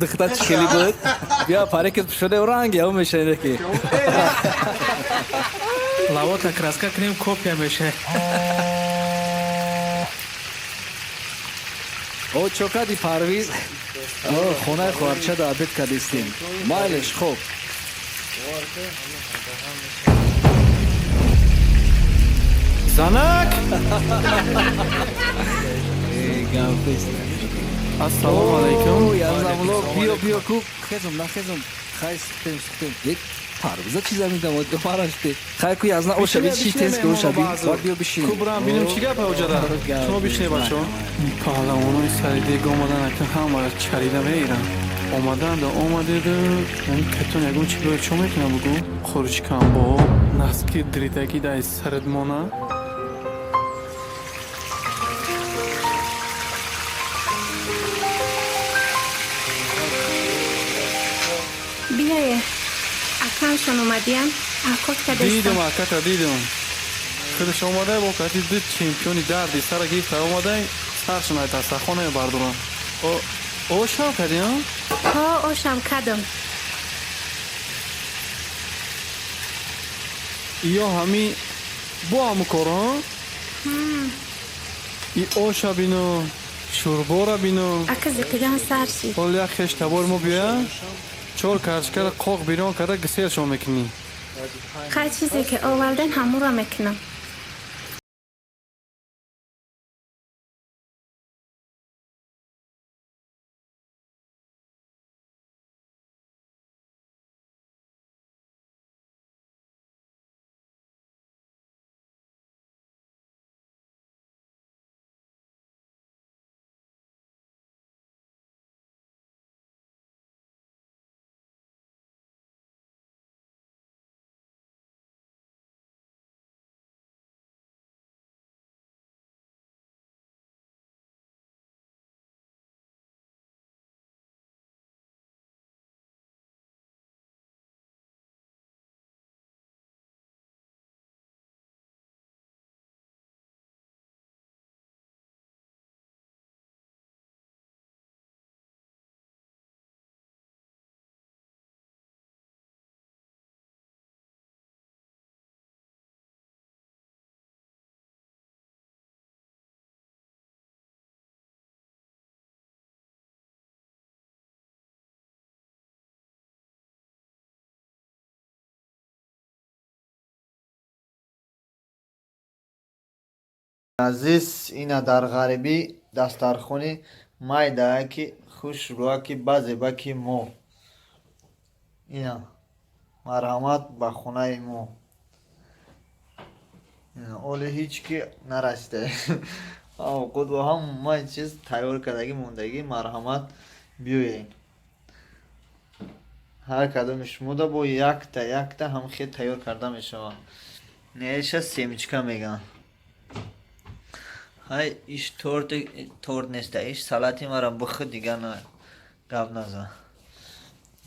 Духта чӣ хеле буд? Бия парикет пӯшоде, ранги ҳам мешавед ки. Лавота краска кунем, копия мешавад. О, чо кади, Парвиз? О, хонаи хоҳарчада обед кардистем. Майлеш, хоб. Занак. Э, гап нест. Ассалому алайкум. Язамло, биё, биё, ку хезум, нахезум. Хай, сухтем, сухтем. Э, Парвиза чиза медамад, мараште. Хай, ку язна ошаби, чи тез ки ошаби. Бад биё бишин. Ку бурам бинем, чӣ гапа оҷада. Шумо бишне, бачо. Паҳлавонои сари омадан, акн ҳамаро чарида мегирам. Омаданда омадеду катон ягон чӣ бояд чо мекунам, бугӯ. Хурчкамбо наски дридагӣ дай сарат мона. Биёе, акамшон омадиян, акот кадестам. Дидам, аката дидам. Худаш омадай бо кати ду чемпиони дарди сара гирифта омадай, саршон ай дастархона мебардорам. Ошам кардиам? Ҳо, ошам кадам. Ё ҳами бо ҳаму коро? И оша бино, шӯрбора бино. Ака, зиқидан сар шид. Ҳол як хеш табор мо биёя, чор карчкара қоқ бирон карда гиселшон мекунӣ. Хай, чизе ки овардан, ҳамуро мекунам. Азиз, ина дар ғарибӣ дастархони майдааки хушрӯаки базебаки мо. Ина марҳамат ба хонаи мо. Оле ҳеҷ ки нарасида, овқот бо ҳамаи чиз тайёр кардагӣ мондагӣ. Марҳамат, биёед. Ҳар кадоми шумода бо якта якта ҳам хел тайёр карда мешавад. Неша семечка мегӯянд. Ҳай, иш торт, торт неста, иш салати мара бихӯ, дигар на гап назан.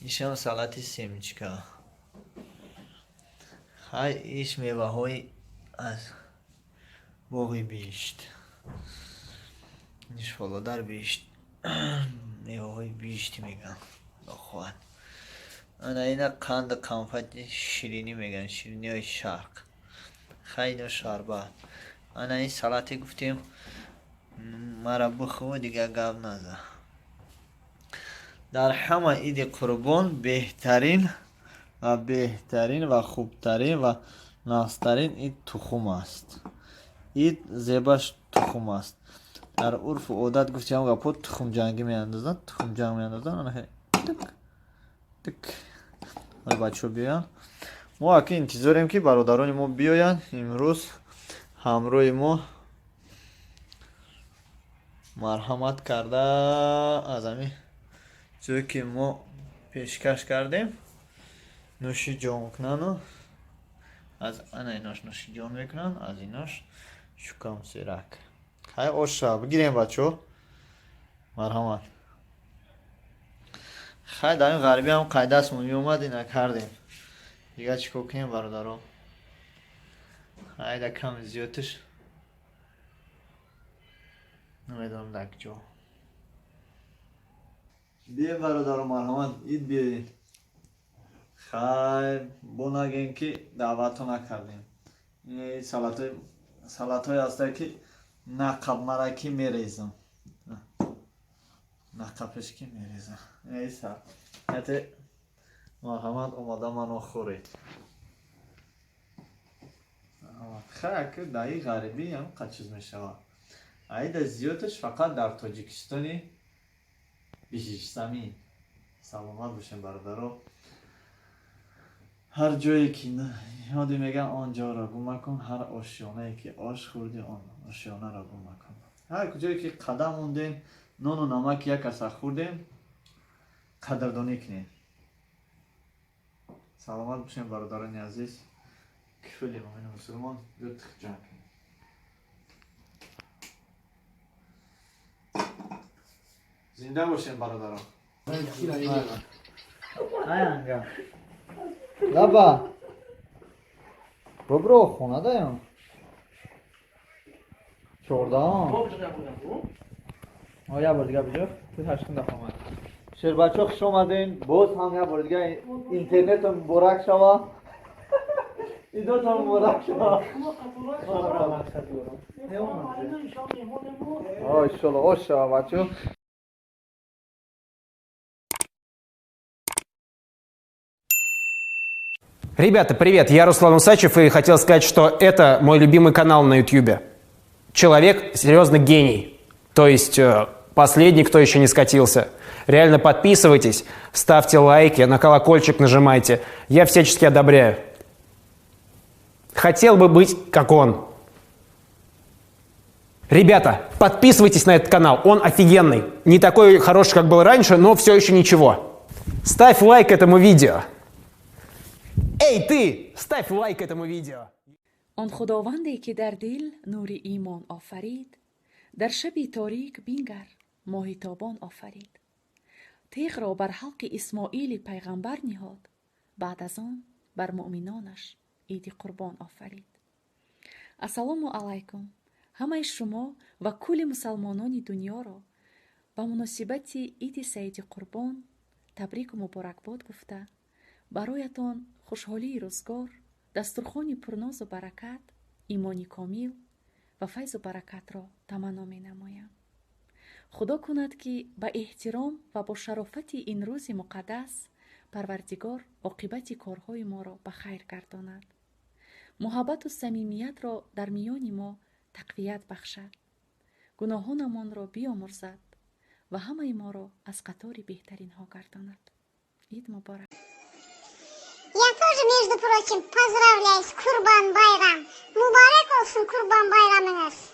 Ишам салати семечка. Ҳай, иш меваҳои аз боғи биҳишт, иш фолодар биҳишт, меваҳои биҳиштӣ мегӯянд. Худо хоҳад, ана ина қанду қанфати ширинӣ мегӯянд, шириниҳои шарқ. Хай, ино шарбат. Ана ин салате гуфтем, мара бихӯ, дигар гап назан. Дар ҳама Иди Қурбон беҳтарин ва беҳтарин ва хубтарин ва нағзтарин ид тухум аст. Ид зебаш тухум аст. Дар урфу одат гуфтем гапҳо, тухмҷангӣ меандозанд, тухмҷанг меандозанд. Ана тик тик. Бачаҳо биёянд. Мо аки интизорем, ки бародарони мо биёянд, имрӯз ҳамроҳи мо марҳамат карда, аз ҳамин ҷое ки мо пешкаш кардем, нӯши ҷон кунану аз ана инош нӯши ҷон мекунанд, аз инош шукам сирак. Ҳай, оша бигирем, бачаҳо, марҳамат. Хай, дар ин ғарибӣ ҳам қайдастмон меомад, ина кардем. Дигар чӣ кор кунем, бародаро? Хайда, ками зиёдтиш намедонам дар куҷо. Бием, бародаро, марҳамат, ид биёед. Хайр, бо нагем, ки даъватто накардем. Салатҳое ҳастае, ки нақабмаракӣ мерезам, нақабпешкӣ мерезам. Ете, марҳамат, омада мано хӯред. Хайр, ки даи ғарибӣ ҳам чиз мешавад. Аида зиёдаш фақат дар Тоҷикистони биҳиштзамин. Саломат бошем, бародаро. Ҳар ҷое ки ёде меган, он ҷоро гум макун, ҳар ошёнае ки ош хӯрдӣ, он ошёнаро гум макун. Ҳар куҷое ки қадам мондем, нону намаки як каса хӯрдем, қадрдонӣ кунем. Саломат бошем, бародарони азиз. Кули муъмину мусулмон лутф ҷамъ кунем. Зинда бошем, бародарон. Аянга лаба бобро хонадаям 14-ам. Як бор дига биҷо, ҳаштум дафъа омад. Шербачо, хуш омадем. Боз ҳам як бор дига интернетон муборак шава, идотон муборак шава. Иншолло, ош шава, бачо. Ребята, привет, я Руслан Усачев, и хотел сказать, что это мой любимый канал на YouTube. Человек серьезно гений, то есть последний, кто еще не скатился. Реально подписывайтесь, ставьте лайки, на колокольчик нажимайте. Я всячески одобряю. Хотел бы быть как он. Ребята, подписывайтесь на этот канал, он офигенный. Не такой хороший, как был раньше, но все еще ничего. Ставь лайк этому видео. Эй, ты! Ставь лайк этому видео! Он худованде, ки дар дил нури имон офарид, дар шаби торик бингар моҳи тобон офарид. Теғро бар ҳалқи Исмоили пайғамбар ниҳод, баъд аз он бар муъминонаш иди қурбон офарид. Ассалому алайкум! Ҳамаи шумо ва кулли мусалмонони дунёро ба муносибати иди саиди қурбон табрику муборакбод гуфта, бароятон хушҳолии рӯзгор, дастурхони пурнозу баракат, имони комил ва файзу баракатро таманно менамоям. Худо кунад, ки ба эҳтиром ва бо шарофати ин рӯзи муқаддас Парвардигор оқибати корҳои моро ба хайр гардонад, муҳаббату самимиятро дар миёни мо тақвият бахшад, гуноҳонамонро биомӯрзад ва ҳамаи моро аз қатори беҳтаринҳо гардонад. Ид муборак! Я тоже, между прочим, поздравляю с Курбан Байрам. Mübarek olsun Kurban Bayramınız.